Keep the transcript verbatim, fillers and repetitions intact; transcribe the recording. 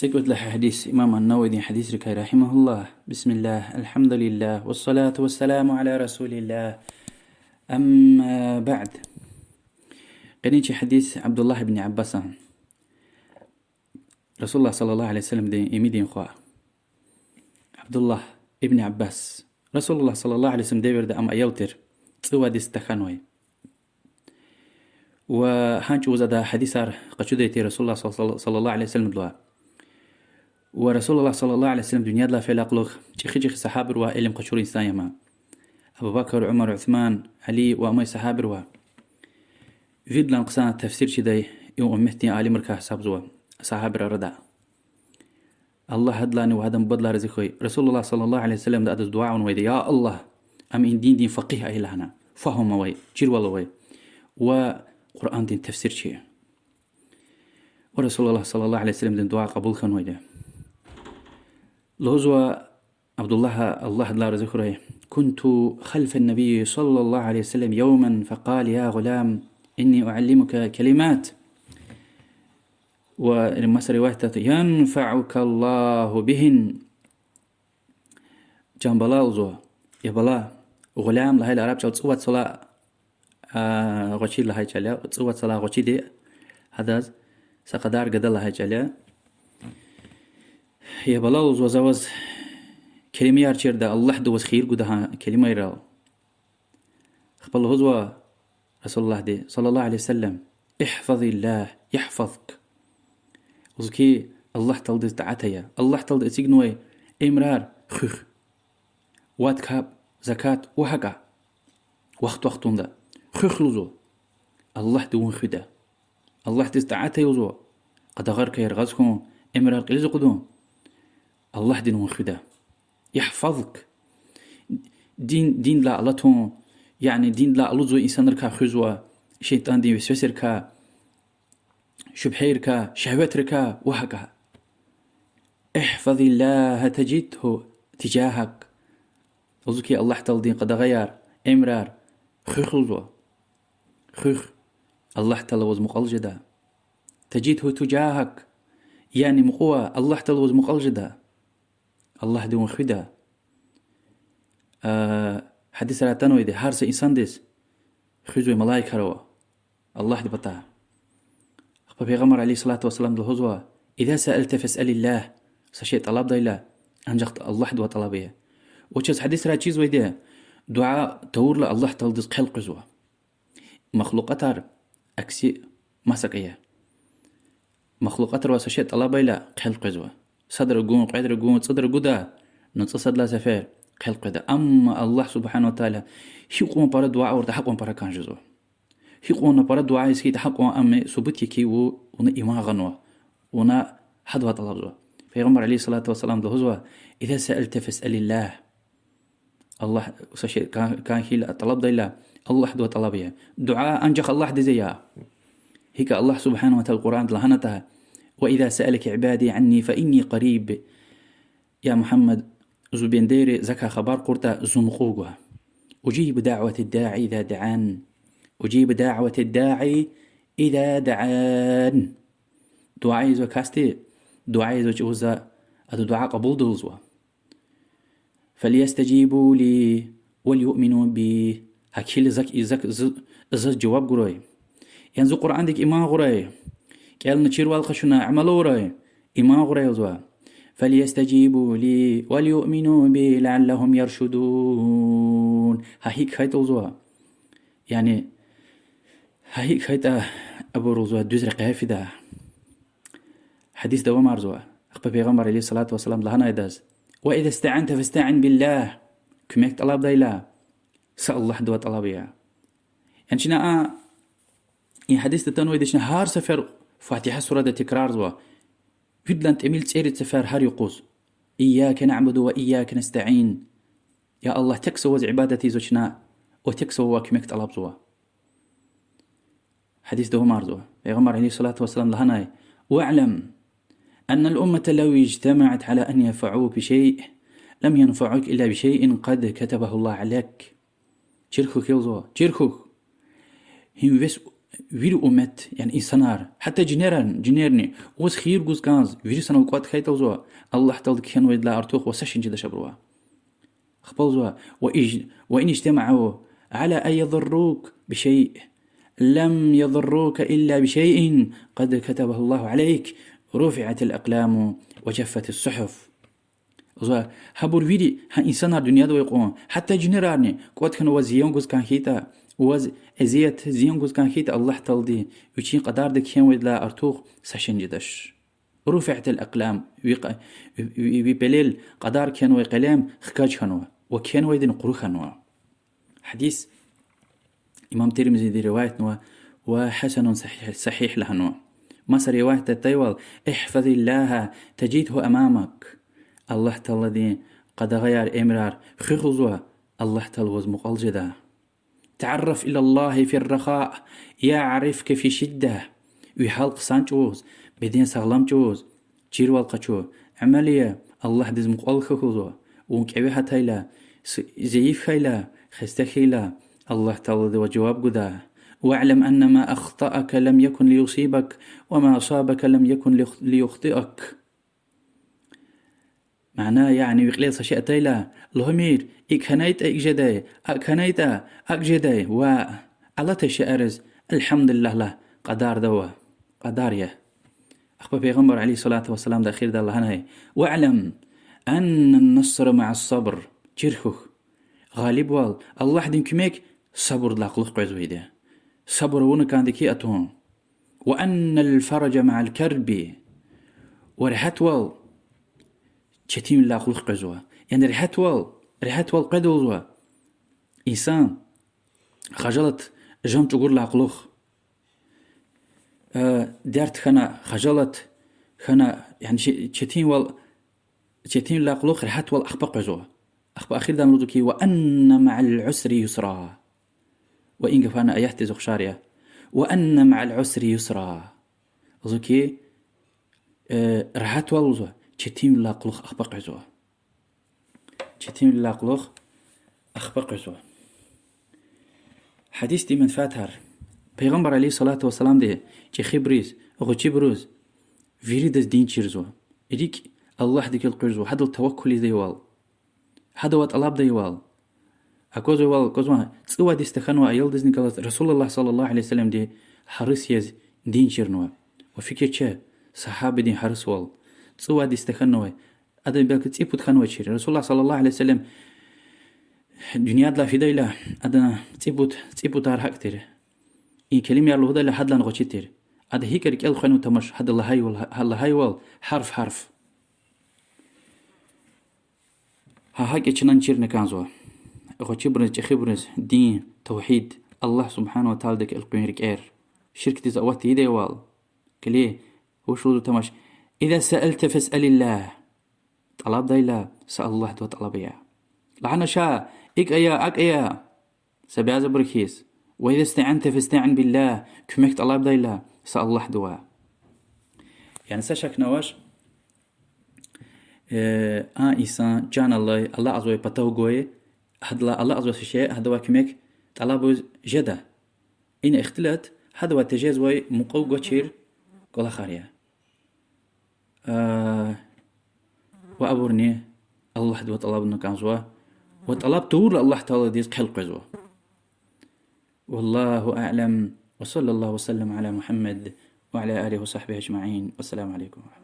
ЦӀекӀуьд лагьай гьадис, имам ан-Нававидин гьадисрикай, رحمه الله. بسم الله، الحمد لله، والصلاة والسلام على رسول الله. أما بعد. Къенин чи гьадис Абдуллагь ибн Аббасан. رسول الله صلى الله عليه وسلمдин имидин хва Абдуллагь ибн Аббас. رسول الله صلى الله عليه وسلم девирда ам аял тир, цӀувад йис тахьанвай. Ва гьа чӀавуз ада гьадисар къачудай тир رسول الله صلى الله عليه وسلمдилай. Ва رسول الله صلى الله عليه وسلم дуьньядилай фейила кьулухъ чӀехи-чӀехи сагьабайрив илим къачур инсан я ам. Абу Бакр, Умар, Усман, Али ва амай сагьабайрив. Виридалай хъсан тафсир чидай и умметдин алимрикай гьисабзава сагьабайрин арада. Аллагь адалайни ва адан бубадилай рази хьуй, رسول الله صلى الله عليه وسلمда адаз дуьа авунвайди: я Аллагь, ам и диндин факъигь ая лагьана, фагьум авай, чирвал авай ва Къуръандин тафсир чир. Ва رسول الله صلى الله عليه وسلمдин дуьа кьабул хьанвайди. Лугьузва Абдуллагьа, Аллагь адалай рази хьурай: كنت خلف النبي صلى الله عليه وسلم يوما فقال: يا غلام، إني أعلمك كلمات. Ва маса риваятда: ينفعك الله بهن. Чан бала, лугьузва, я бала, гъулам лагьайла араб чӀал цӀувад йисалай, а, гъвечӀиди лагьай чӀал я, цӀувад йисалай гъвечӀиди, гьадаз са кьадар гада лагьай чӀал я. Я бала, лугьузва, за ваз келимаяр чирда, Аллагьди ваз хийир гуда гьа келимайрал. Ахпа лугьузва رسول اللهди صلى الله عليه وسلم: احفظ الله يحفظك. Лугьузва хьи, Аллагь Тааладиз тӀаат ая, Аллагь Таалади эцигнавай эмирар хуьх. Вад, капӀ, закат ва гьакӀа. Вахт-вахтунда хуьх, лугьузва, Аллагьди вун хуьда. Аллагьдиз тӀаат ая, лугьузва, къадагъарикай яргъаз хьун, эмирар кьилиз акъудун, Аллагьди вун хуьда. يحفظك. Дин, диндилай алатун, яни диндилай алудзавай инсанрикай хуьзва, шейтӀандин весвесайрикай, шубгьайрикай, шагьватрикай ва гьакӀа. احفظ الله تجده تجاهك. Лугьузва хьи, Аллагь Тааладин къадагъаяр, эмирар хуьх, лугьузва. Хуьх, Аллагь Таала ваз мукьвал жеда. تجده تجاهك, яни мукьва Аллагь Таала ваз мукьвал жеда. Аллагьди вун хуьда. А, гьадисра атанвайди, гьар са инсандиз хуьзвай малаикар ава Аллагьдин патай. Ахпа Пайгъамбар عليه الصلاة والسلامди лугьузва: إذا سألت فاسأل الله. Са шей тӀалабдайла, анжах Аллагьдивай тӀалаб ая. Ва чаз гьадисра чизвайди, дуьа тавурла Аллагь Тааладиз хъел къвезва. Махлукьатар акси масакӀа я. Махлукьатривай са шей тӀалабайла хъел къвезва. Садра гун, кьведра гун, цӀудра гуда, ну цӀусад лагьай сефер хъел къведа. Амма Аллагь سبحانه وتعالى гьикьван пара дуьа авуртӀа, гьакьван пара кӀан жезва. Гьикьван пара дуьа ийиз хьайитӀа, гьакьван ам субут я хьи, вуна иман гъанва, вуна гьадавай тӀалабзава. Пайгъамбар عليه الصلاة والسلامди лугьузва: إذا سألت فاسأل الله. Аллагь, са шей кӀан, кӀан хьайила, тӀалабдайла, Аллагьдивай тӀалаб ая. Дуьа анжах Аллагьдиз ая. ГьикӀ Аллагь سبحانه وتعالى Къуръанда лагьанатай: وإذا سألك عبادي عني فإني قريب. Я Мугьаммад, зи бендейри закай хабар кьуртӀа, зун мукьув гва. أجيب دعوة الداع إذا دعان. أجيب دعوة الداع إذا دعان. Дуьа ийизвай касди дуьа ийизвай чӀавуз за адан дуьа кьабулда лугьузва. فليستجيبوا لي وليؤمنوا بي. Гьакӏ хьайила зак, зак, з-, заз жаваб гурай. Яни зи Къуръандик иман гъурай. КӀелна чирвал къачуна амал авурай. Иман гъурай лугьузва. فليستجيبوا لي وليؤمنوا بي لعلهم يرشدون. Гьа гьикӀ хьайитӀа лугьузва. Яни, гьа гьикӀ хьайитӀа, абур лугьузва дуьз рекьяй фида. Гьадис давамарзава. Ахпа Пайгъамбар عليه الصلاة والسلام лагьанай адаз: وإذا استعنت فاستعن بالله. Куьмек тӀалабдайла, са Аллагьдивай тӀалаб ая. Яни чна а, и гьадисда атанвайди чна гьар сефер Фатигьа сурада тикрарзава. Виридалай тӀимил цӀерид сефер гьар юкъуз: إياك نعبد وإياك نستعين. Я Аллагь, тек са ваз ибадат ийизва чна, ва тек са вавай куьмек тӀалабзава. Гьадис давамарзава. Пайгъамбар عليه الصلاة والسلام лагьанай: واعلم أن الأمة لو اجتمعت على أن ينفعوك بشيء لم ينفعوك إلا بشيء قد كتبه الله لك. Чир хьухь, я лугьузва, чир хьухь. Гьи вес, вири уммет, яни инсанар, гьатта жинерар, жинерни, ваз хийир гуз кӀанз, вири санал кӀватӀ хьайитӀа, лугьузва, Аллагь Таалади кхьенвайдалай артух ваз са шей жедач абурувай. Ахпа лугьузва: وإن اجتمعوا على أن يضروك بشيء لم يضروك إلا بشيء قد كتبه الله عليك، رفعت الأقلام وجفت الصحف. Лугьузва, гьабур вири, гьа инсанар дуьньяда авай кьван, гьатта жинерарни кӀватӀ хьана ваз зиян гуз кӀан хьайитӀа, ваз азият, зиян гуз кӀан хьайитӀа, Аллагь Таалади вичин кьадардик кхьенвайдалай артух са шей жедач. رفعت الأقلام, ви кьа-, ви, ви пелел кьадар кхьенвай къелем хкаж хьанва ва кхьенвайдини кьуру хьанва. Гьадис имам Тирмизиди риваятнава ва حسن صحيح, صحيح лагьанва. Маса риваятда атайвал: احفظ الله تجده أمامك. Аллагь Тааладин къадагъаяр, эмирар хуьх, лугьузва, Аллагь Таала ваз мукьвал жеда. تعرف إلى الله في الرخاء يعرفك في الشدة. Ви гьал хъсан чӀавуз, беден сагълам чӀавуз, чирвал къачу, амал ая, Аллагьдиз мукьвал хьухь, лугьузва. Вун кӀеве гьатайла, зайиф хьайла, хесте хьайла, Аллагь Таалади ваз жаваб гуда. واعلم أن ما أخطأك لم يكن ليصيبك وما أصابك لم يكن ليخ-، ليخطئك. Мана, яни ви кьилел са шей атайла, лугьумир: икӀ хьанайтӀа икӀ жедай, акӀ хьанайтӀа акӀ жедай, ва алатай шейариз الحمد لله лагь, кьадарда ава, кьадар я. Ахпа Пайгъамбар عليه الصلاة والسلامди эхирдай лагьанай: واعلم أن النصر مع الصبر. Чир хьухь, гъалибвал, Аллагьдин куьмек сабурдалай кьулухъ къвезвайди я. Сабур авуна кӀанда хьи атун. وأن الفرج مع الكرب. Ва регьятвал четинвилелай кьулухъ къвезва. Яни регьятвал, регьятвал къведа, лугьузва, инсан хажалат, жан чӀугурдалай кьулухъ, дерт хьана, хажалат хьана, яни четинвал, четинвилелай кьулухъ регьятвал ахпа къвезва. Ахпа эхирдай лугьузва хьи: وأن مع العسر يسرا. Ва и гафарни аятдиз ухшар я. وأن مع العسر يسرا. Лугьузва хьи, регьятвал, лугьузва, четинвилелай кьулухъ ахпа къвезва. Четинвилелай кьулухъ ахпа къвезва. Гьадисдин менфятар. Пайгъамбар عليه الصلاة والسلامди чӀехибуруз, гъвечӀибуруз, виридаз дин чирзава. РикӀ Аллагьдихъ элкъуьрзава, гьадал таваккул ийидайвал, гьадавай тӀалабдайвал. Аквазвайвал, аквазвай цӀувад йис тахьанвай аялдизни галаз رسول الله صلى الله عليه وسلمди гьарис яз дин чирнава. Ва фикир це, сагьабидин гьарисвал. ЦӀувад йис тахьанвай, адан белки цӀипуд хьанвачир. رسول الله صلى الله عليه وسلم дуьньядилай фидайла, адан цӀипуд, цӀипуд тар гьакӀ тир. И келимаяр лугьудайла, гьадалайни гъвечӀи тир. Ада гьикӀ рикӀел хвенва тамаш, гьада лагьайвал, гьа-, лагьайвал, гьарф-гьарф. Гьа гьакӀ чна чирна кӀанзава. ГъвечӀибуруз, чӀехибуруз дин, тавгьид, Аллагь سبحانه وتعالىдихъ элкъуьн рикӀер. Ширкдиз ават тийидайвал. Килиг, вуч лугьузва тамаш: إذا سألت فاسأل الله. ТӀалабдайла, са Аллагьдивай тӀалаб ая. Лагьана ша, икӀ ая, акӀ ая, са бязибуру хьиз. وإذا استعنت فاستعن بالله. Куьмек тӀалабдайла, са Аллагьдивай. Яни са шакни авач, а инсан чан алай, алакьзавай патав гвай, гьадалай алакьзавай са шей, гьадавай куьмек тӀалабиз жеда. Ина ихтилат гьадавай тежезвай мукьув гвачир кӀвалахар я. Ва абурни Аллагьдивай тӀалабна кӀанзава. Ва тӀалаб тавурла Аллагь Тааладиз хъел къвезва. والله أعلم، وصلى الله وسلم على محمد وعلى آله وصحبه أجمعين. والسلام عليكم ورحمة الله.